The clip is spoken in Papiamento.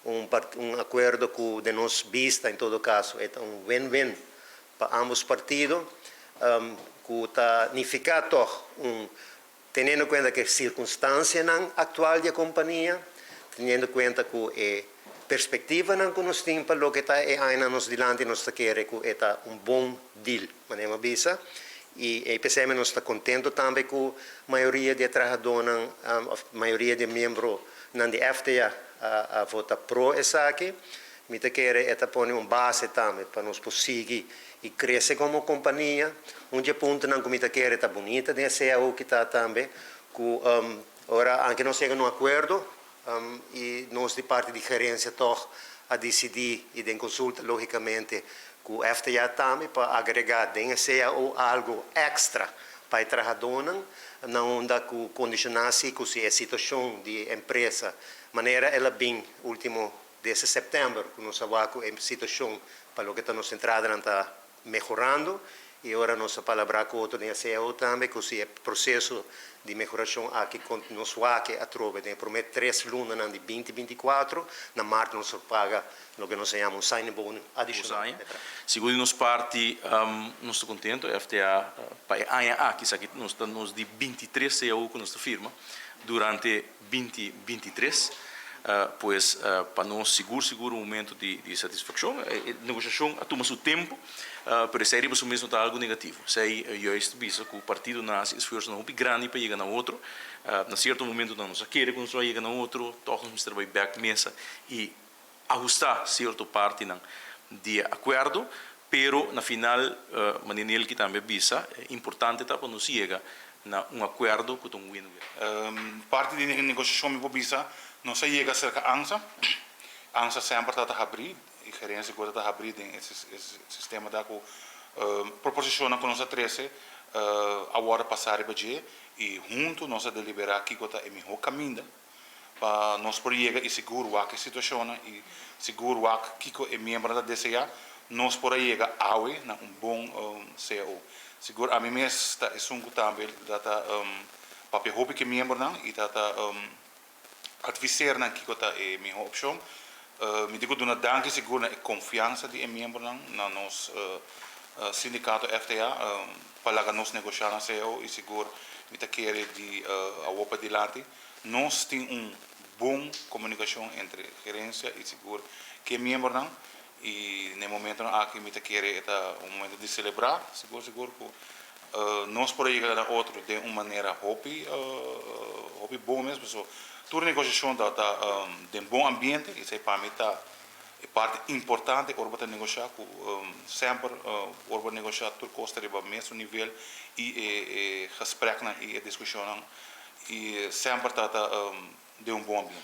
Un akuerdo ku den nos bista en todo kaso e ta un win-win pa ambos partido, ku ta nifiká tòg un teniendo kuenta ku e sirkunstansianan aktual di e kompania, teniendo kuenta ku e perspektivanan ku nos tin pa loke ta e añanan nos dilanti, nos ta kere ku e ta un bon deal, manera mi a bisa. I e p'esei nos ta kontentu tambe ku mayoria di e trahadónan òf mayoria di e miembronan di FTA a vota pro esaki. Mi ta kere e ta pone un base tambe pa nos por sigui i krese komo kompania. Un di e puntonan ku mi ta kere ta bunita den e CAO ki ta tambe ku ora anke nos yega na un akuerdo i nos di parti di gerensia tòg a disidí i den konsulta lógikamente ku FTA tambe pa agregá den e CAO algu èkstra pa e trahadónan na unda ku kondishoná si ku si e situashon di e empresa manera el a bin último desde sèptèmber ku nos a wak ku e situashon pa loke ta nos entradanan ta mehorando i ora nos a palabrá ku otro den e CAO tambe ku si e proseso di mehorashon aki nos wak atrobe den e promé tres lunanan di 2024, na mart nos por paga loke nos a yama un signing bonus adishonal. Sigur di nos parti nos ta kontentu, FTA pa e aña aki, esaki nos ta nos di 23 CAO ku nos ta firma durante 2023. Pues pa nos sigur sigur un momento di satisfakshon. E negoshashon a tuma su tempu, pero esei riba su mes no ta algu negativo. Esei juist bisa ku partidonan a hasi esfuersonan hopi grandi pa yega na otro. Na sierto momentonan nos a kere ku nos lo a yega na otro, tòg nos mester bai bèk mesa i ahustá sierto partinan di e akuerdo, pero na final, manera Nelky tambe a bisa, importante ta pa nos yega na un akuerdo ku ta un win-win. Parti di negosiashon mi por bisa, nos a yega serka ANSA. ANSA semper ta ta habrí, e gerensia ku ta ta habrí den e sistema ta ku proposishonnan ku nos a trese a wòrdu pasá riba dje i huntu nos a deliberá kiko ta e mihó kaminda pa nos por yega i sigur wak e situashonnan i sigur wak kiko e miembronan ta deseá, nos por a yega awe na un bon cao. Sigur ami mes ta esun ku tambe ta ta papia hopi ku e miembronan i ta ta adviseer nan kiko ta e mihó opshon. Mi tin ku duna danki sigur na e konfiansa di e miembronan na nos sindikato FTA pa laga nos negoshá na cao i sigur mi ta kere di awor padilanti Nos tin un bon komunikashon entre gerensia i sigur ku e miembronan i na e momentonan aki mi ta kere e ta un momento di selebrá sigur sigur ku nos por a yega na otro den un manera hopi hopi bon mes pasobra tur negoshashon ta ta den bon ambiente i esei pa mi ta e parti importante ora bo ta negoshá ku semper ora bo negoshá tur kos ta riba mesun nivel i e e gespreknan i e diskushonnan I semper ta ta den un bon ambiente.